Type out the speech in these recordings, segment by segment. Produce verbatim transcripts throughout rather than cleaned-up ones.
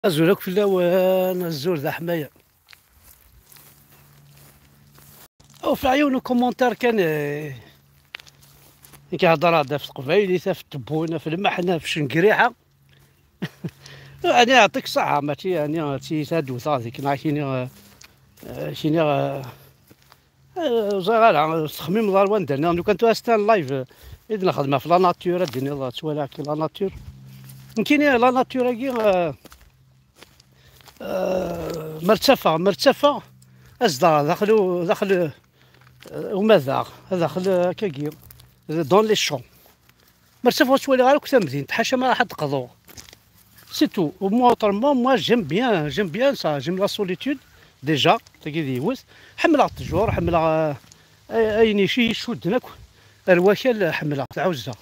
Azul akk fell-awen, azul d aḥmayan. Ufiɣ yiwen ukumuntar kan, eh, i ihedder-aɣ-d ɣef teqbaylit, ɣef tebbunin, ɣef lmeḥna, ɣef ccengriḥa. Yeɛni, yeɛṭik ṣṣeḥḥa, mačči yeɛni d tiyita ad d-wteɣ deg-neɣ kini, eh, eh, kini, eh, eh, ur ẓriɣ ara, eh, texmimeḍ ar wanda nniḍen. Lukan tura s-, live, eh, i d-nexdem ɣef la nature, ad d-tiniḍ, eh, ttwaliɣ-k la nature. Nekkini la nature-agi, eh, eh, ma ttafeɣ, ma ttafeɣ, ad zedɣeɣ daxel u-, daxel, eh, umadaɣ, daxel, eh, akkagi, dans les champs. Ma ttafeɣ ur ttwaliɣ ara akk tamdint, ḥaca ma raḥ ad d-qḍuɣ. C'est tout. Moi, autrement, moi, j'aime bien, j'aime bien ça, j'aime la solitude, déjà, tagi d yiwet. Ḥemmleɣ ttjur, ḥemmleɣ, eh, ay-, ayen ici-, icudden akk ar wakal, ḥemmleɣ, tɛuzzeɣ.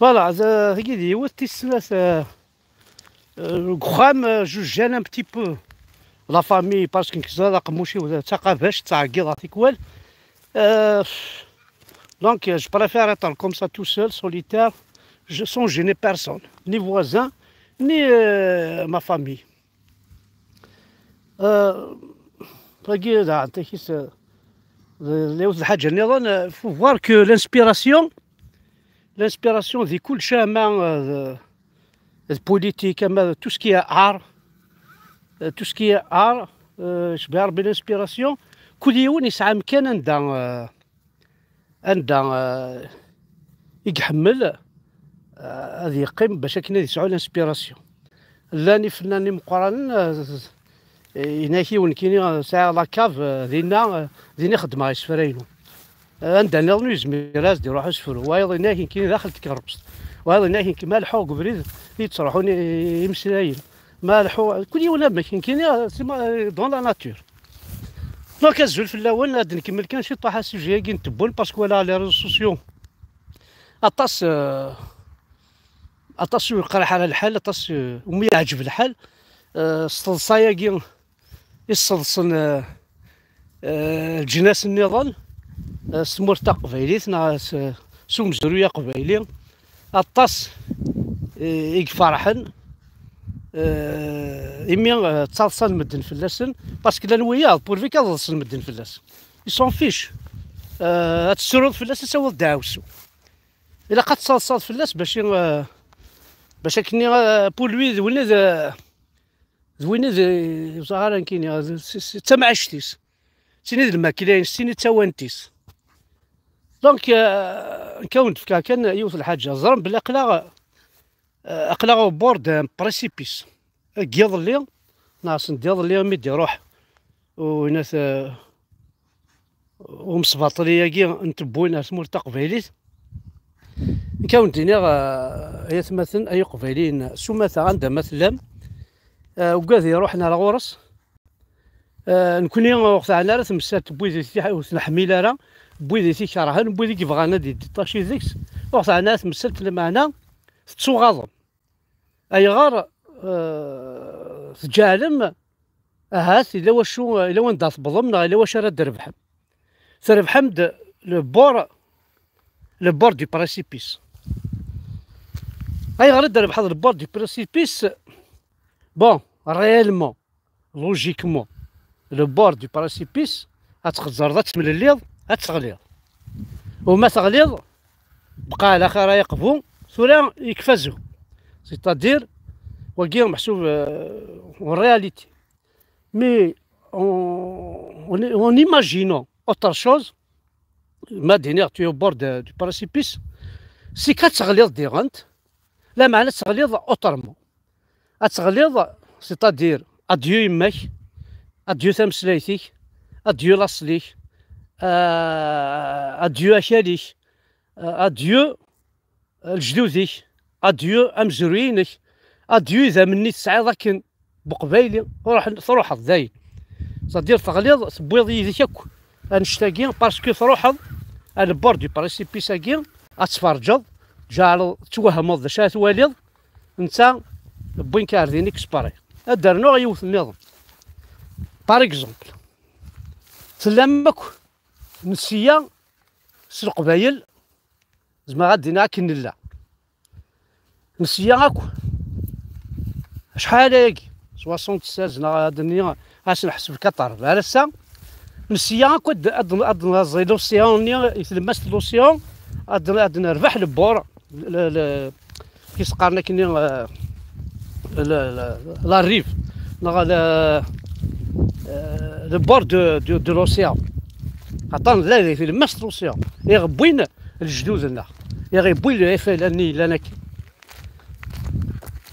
Voilà, d-, tagi d yiwet, tis snat, eh, eh, deg uxxam, eh, je gêne un petit peu la famille, parce que nekk ẓriɣ aqemmuc-iw d taqabact, ttɛeggiḍeɣ tikwal. Euh, donc, je préfère être comme ça tout seul, solitaire, je, sans gêner personne, ni voisin, ni, euh, ma famille. Euh, tagi, d, d, d, d yiwet lḥaǧa nniḍen, euh, faut voir que l'inspiration, l'inspiration di kullec, ama, euh, d, d politique, ama d tout ce qui est art, euh, tout ce qui est art, euh, cbiɣ Rebbi l'inspiration, kul yiwen yesɛa amkan anda, euh, anda, eh, i iḥemmel, eh, ad yeqqim bac akken ad yesɛu l'inspiration. Llan ifennanen imeqqranen, eh, yenna-k yiwen nekkini, eh, sɛiɣ la cave, eh, dinna, eh, din i xeddmeɣ isefra-inu. Eh, anda nniḍen ur yezmir ad s-d-iruḥ usefru. Wayeḍ yenna-k nekkini daxel tkeṛṛust. Wayeḍ yenna-k nekk ma leḥḥuɣ deg ubrid i yettruḥun i, i, imeslayen. Ma leḥḥuɣ, kul yiwen amek, nekkini, eh, c'est ma-, eh, dans la nature. Donc, azul fell-awen, ad nkemmel kan ciṭṭaḥ asujet-agi n tewwin, parce que walaɣ les réseaux sociaux aṭas, euh, aṭas ur yeqriḥ ara lḥal, aṭas, euh, umi yeɛǧeb lḥal, euh, s teḍsa-agi i sseḍsen, euh, euh, leǧnas nniḍen, euh, s tmurt taqbaylit neɣ s, s umezruy aqbayli. Aṭas, eh, i iferḥen, eh, imi, eh, ttaḍsan medden fell-asen, parce que llan wiyaḍ, pourvu kan ad ḍsen medden fell-as. Ils s'en fichent. Eh, ad tettruḍ fell-as, ad tawiḍ ddeɛwessu. Ilaq ad tettaḍsaḍ fell-as bac i, eh, bac akken, eh, pour lui, d win i d, d win i d, ur ẓriɣ ara nekkini, d, s, s, d tamɛict-is. Sin i d lmakla-ines, sin i d tawant-is. Donc, euh, nekk ad wen-d-fkeɣ kan yiwet lḥaǧa. Ẓrem belli aql-aɣ, euh, aql-aɣ au bord d'un précipice. Deg yiḍelli, neɣ send iḍelli imi d-iruḥ u-, winat, euh, umesbaṭli-agi n tewwin ar tmurt taqbaylit. Nekk ad wen-d-iniɣ, euh, ay atmaten, ay iqbayliyen, s umata, anda ma tellam, euh, ugad iruḥen ar ɣur-s, Eh, nekkni ur ɣ-teɛni ara temsalt n wid i t-, ur t-neḥmil ara, n wid i t-ikerhen, n wid i yebɣan ad idetaci deg-s, ur ɣ-teɛni ara temsalt, lameɛna tettuɣaḍem. Ayɣer, eh, tǧeɛlem, ahat, yella wacu, yella wanda tewwḍem, neɣ yella wacu ara d-trebḥem? Trebḥem-d le bord, le bord du précipice. Ayɣer i d-trebḥeḍ le bord du précipice? Bon, réellement, logiquement, le bord du précipice, ad txezzreḍ, ad temlelliḍ, ad teɣliḍ. Uma teɣliḍ, bqa ɛla xir ay aqbu, tura yekfa zzhu. C'est-à-dire, wagi meḥsub, euh, en réalité. Mais en, en, en imaginant autre chose, ma d-iniɣ tu es au bord de, du précipice, c'est que ad teɣliḍ diɣen, lameɛna ad teɣliḍ autrement. Ad teɣliḍ, c'est-à-dire, adieu yemma-k, adieu tameslayt-ik, adieu laṣel-ik, euh, adieu akal-ik, euh, adieu, euh, lejdud-ik, adieu amezruy-inek, adieu idammen i tesɛiḍ akken buqbayli, ruḥ, truḥeḍ dayen. C'est-à-dire, teɣliḍ, tewwiḍ yid-k akk annect-agi, parce que truḥeḍ à le bord du précipice-agi, ad tferǧeḍ, tǧeɛleḍ, twehmeḍ d acu ara twaliḍ, netta wwin-k ar din exprès. Ad d-rnuɣ yiwet nniḍen. Par exemple, tellam akk nesya s Leqbayel, zemreɣ ad d-iniɣ akken nella. Nesya akk Acḥal ayagi? Soixante-seize neɣ ad nini, ad s-nḥesb quatre-vingts. Ar ass-a, nesya akk ad, ad, ad nẓi l'océan-nni, i tlemmast n l'océan, ad, ad nerbeḥ le bord, le, le, kif s-qqaren akkenni, euh, le, le, la rive, neɣ le, euh, le bord de, de, de l'océan. Aṭan, la, di tlemmast n l'océan. I ɣ-wwin lejdud-nneɣ. I ɣ-wwin le F L N-nni yellan akkin.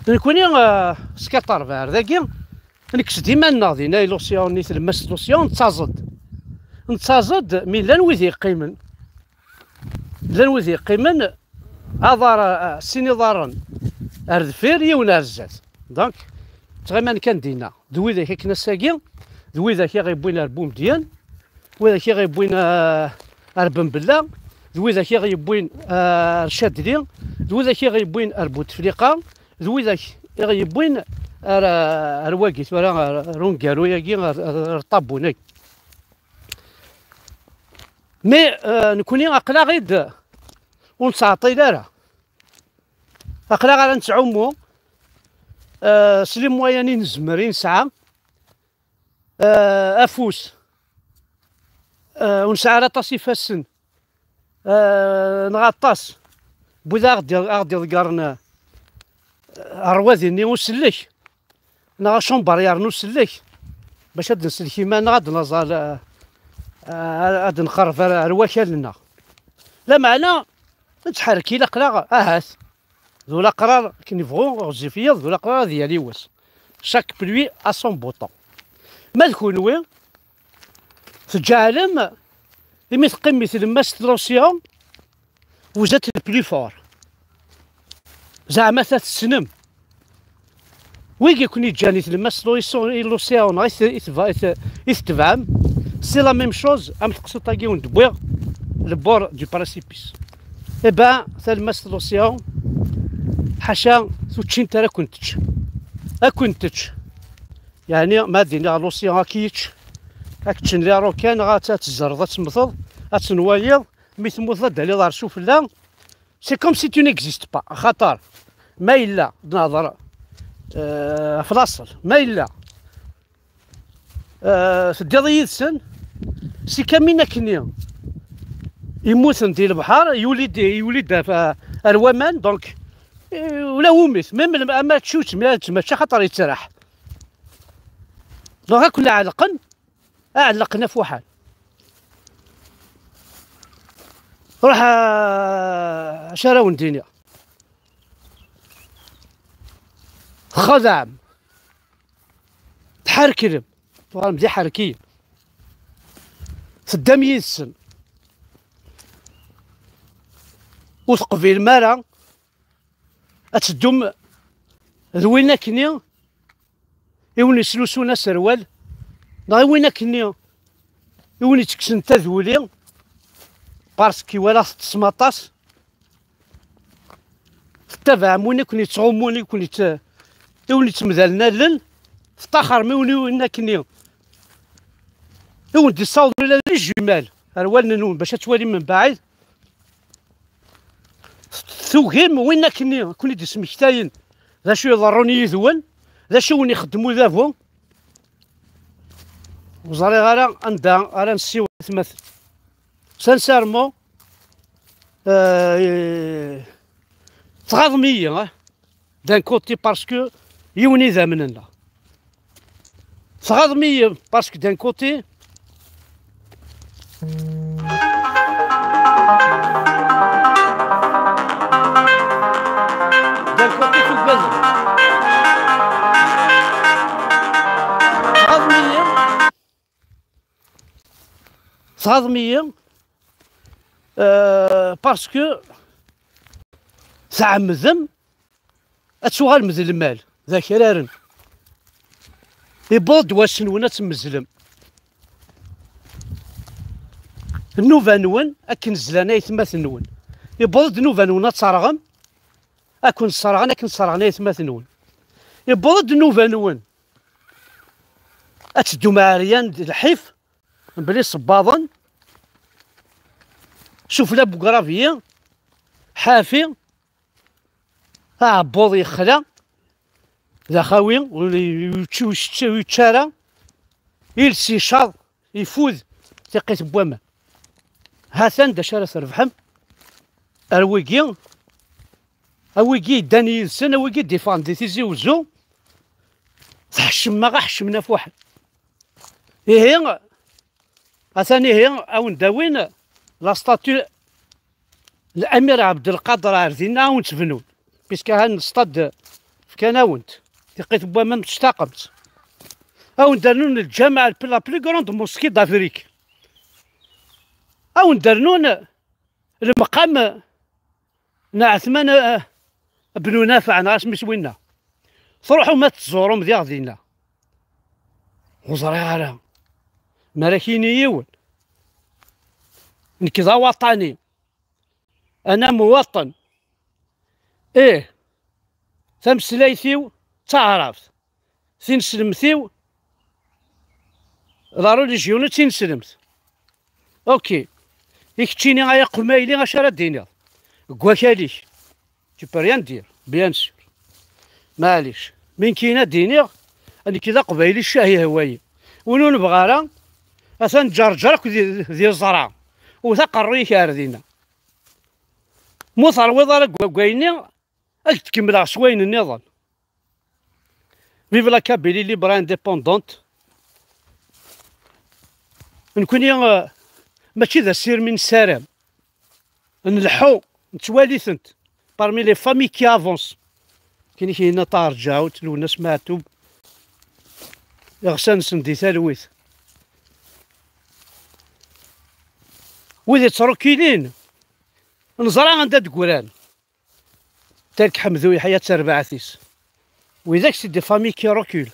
Nekkni, euh, s quatre-vingts dagi, nekkes-d iman-nneɣ dinna i l'océan-nni, tlemmast n l'océan, nettaẓ-d. Nettaẓ-d, mi llan wid yeqqimen. Llan wid yeqqimen, aḍar, sin iḍarren ar deffir, yiwen ar zdat. Donc, ttɣiman kan dinna. D widak akken ass-agi, d widak i ɣ-yewwin ar Bumedyen, d widak i ɣ-yewwin, eh, ar Benbella, d widak i ɣ-yewwin, eh, ar Cadli, d widak i ɣ-yewwin ar Butefliqa, d widak i ɣ-yewwin ar, eh, ar wagi tura, ar, ar ungaru-agi, ar, ar, ar Ṭabun-agi. Mais, euh, nekkni aql-aɣ-id ur nettɛeṭṭil ara. Aql-aɣ ara nettɛummu, euh, s les moyens i nezmer, i nesɛa, euh, afus, euh, ur nesɛi ara aṭas ifassen, euh, neɣ aṭas n wid aɣ-d-, aɣ-d-iḍeggren, euh, rrwadi-nni usellek. Neɣ acamber yernu sellek, bac ad nsellek iman-nneɣ, ad naẓ ar, ar, ad nqerreb ar, ar wakal-nneɣ. Lameɛna nettḥerkil aql-aɣ, ahat, d ulaqrar akken yebɣu ɣezzif yiḍ, d ulaqrar ad yali wass. Chaque pluie a son beau temps. Ma d kunwi, teǧǧeɛlem imi teqqim di tlemmast n l'océan, vous êtes le plus fort. Zeɛma ta tessnem. Wigi i ken-iǧǧan i tlemmast n l'océan, i t-, i tba-, i t-, i tetebɛem, c'est la même chose am teqsiṭ-agi wen-d-wwiɣ, le bord du précipice. Eh ben, talemmast n l'océan, ḥaca, ur tt-ččint ara, ad ken-tečč. Ad ken-tečč. Yeɛni, ma ad iniɣ l'océan ad k-yečč, ad k-ččen les requins, neɣ ad, ad tezzreḍ, ad temmteḍ, ad tenwaliḍ, mi temmuteḍ ad d-taliḍ ar sufella, c'est comme si tu n'existes pas. Axaṭer ma yella, d-nehḍer, euh, ɣef laṣel, ma yella, euh, teddiḍ yid-sen, c'est comme win akkenni yemmuten di lebḥer, yuli-d, yuli-d ɣef, ar waman, donc, euh, ula wumi-t, même ama tečči ur tezmir ad tečč, mačči axaṭer yettraḥ. Donc, ad ken-ɛellqen, ɛellqen afuḥan. Ruḥ, ah, acu ara wen-d-iniɣ? Txedɛem, tḥerklem, tuɣalem d iḥerkiyen. Teddam yid-sen. Ur teqbilem ara ad teddum d win akkenni i wen-yeslusun aserwal, neɣ i win akkenni i wen-yettekksen taduli, parce que iwala teṭṭsem aṭas, tettabaɛem win i ken-yettɣummun, i ken-yett-, i wen-yettemdalen allen, teṭṭaxrem i win, i win akkenni i wen-d-yessawḍen ula d les jumelles ar wallen-nwen bac ad twalim mebɛid. Tugim win akkenni i ken-id-ismektayen d acu iḍerrun yid-wen, d acu i wen-ixeddem udabu. Ur ẓriɣ ara anda ara nessiweḍ atmaten. Sincèrement, euh, tɣaḍem-iyi, ah. D'un côté, parce que yiwen idammen-nneɣ. Tɣaḍem-iyi, parce que d'un côté, d'un côté, tugadem. Tɣaḍem-iyi, tɣaḍem-iyi, euh, parce que tɛemmdem ad tuɣalem d lmal, d akraren. Iwweḍ-d wass-nwen ad temmezlem. Nnuba-nwen akken zlan aytmaten-nwen. Iwweḍ-d nnuba-nwen ad terɣem, ad ken-sserɣen akken sserɣen aytmaten-nwen. Iwweḍ-d nnuba-nwen ad teddum ɛeryan d lḥif, mebla isebbaḍen, sufella n ugravier, ḥafi, aɛebbuḍ yexla, d axawi, ur yečči, ur yečči, ur yečči ara, iles icaḍ, ifud tiqqit n waman. Ha-t-an d acu ara trebḥem ar wigi, a wigi yeddan yid-sen, a wigi d-iffɣen di Tizi Wezzu, tḥeccem-aɣ aḥeccem n afuḥel. Ihi, atan ihi, a wen-d-awin la statue Lamir Ɛebdelqader ar dinna a wen-tt-bnun, puisque han stade fkan-awen-t, tiqqit n waman tectaqem-tt. A wen-d-rnun lǧameɛ, la plus grande mosquée d'Afrique. A wen-d-rnun lemqam n Ɛetman, eh, Bnu Nafeɛ, neɣ asmi s winna. Truḥum ad teẓurum diɣ dinna. Ur ẓriɣ ara. Mi ara k-yini yiwen, nekk d awaṭani. Ana muwaṭen. Ih, tameslayt-iw d taɛrabt. Tineslemt-iw, la religion d tineslemt. Ok. I keččini ay aqmayli, acu ara d-tiniḍ deg wakal-ik? Tu peux rien dire, bien sûr. Maɛlic. Mi nekkin ad d-iniɣ, nekk d aqbayli ccah ihwa-yi. Win ur nebɣi ara, atan ǧerǧer akk di, di ẓra. Wet aqerruy-ik ar dinna. Ma ur terwiḍ ara deg wagay-nni, ad k-d-kemmleɣ s wayen nniḍen. Vive la Kabylie libre et indépendante. Nekkni, eh, mačči d asirem i nessaram. Nleḥḥu, nettwali-tent. Parmi les familles qui avancent. Kini kina Ṭaher Ǧaɛut, Lwennas Maɛtub, iɣsan-nsen di talwit. Wid yettrukkilin, neẓra anda d-ggran. Tel Ḥemdu Yeḥya d terbaɛt-is. Widak, c'est des familles qui reculent.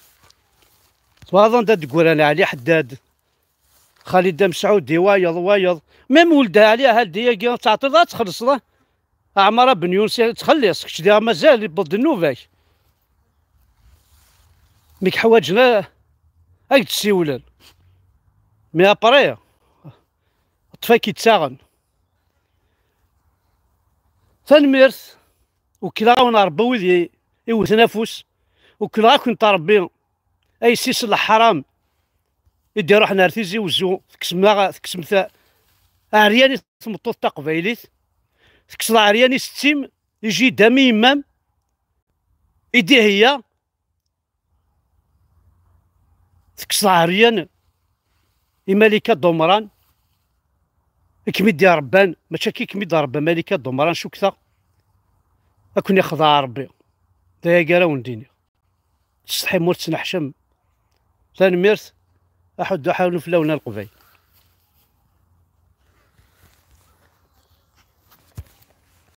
Twalaḍ anda d-ggran Ɛli Ḥeddad, Xalid Amesɛudi, wayeḍ, wayeḍ. Même Weld Ɛli Ahaldi-agi, ad tɛeṭṭiḍ ad txellṣeḍ, ah? Ɛmar Ben Yunes, ttxelliṣ, kečč diɣ mazal, yewweḍ-d nnuba-k. Mi k-ḥwaǧen, a, ad k-d-siwlen. Mais après, ṭṭef-ak-id-ttaɣen. Tanemmirt. Ukleɣ-awen Ṛebbi wid i, iwten afus. Ukleɣ-akent Ṛebbi, ay yessi-s n leḥram i d-iṛuḥen ar Tizi Wezzu, tekksemt-aɣ, tekksemt a-, aɛeryan i tmeṭṭut taqbaylit, tekkseḍ aɛeryan i setti-m, i jida-m, i yemma-m, i Dihya, tekkseḍ aɛeryan i Malika Dumran, i kem-id-iṛebban, mačči akka i kem-id-iṛebba Malika Dumran, cukkteɣ ad ken-ixdeɛ Ṛebbi. D ayagi ara wen-d-iniɣ. Ttsetḥim ur tettneḥcam. Tanemmirt, aḥuddu aḥanu fell-awen a Leqbayel.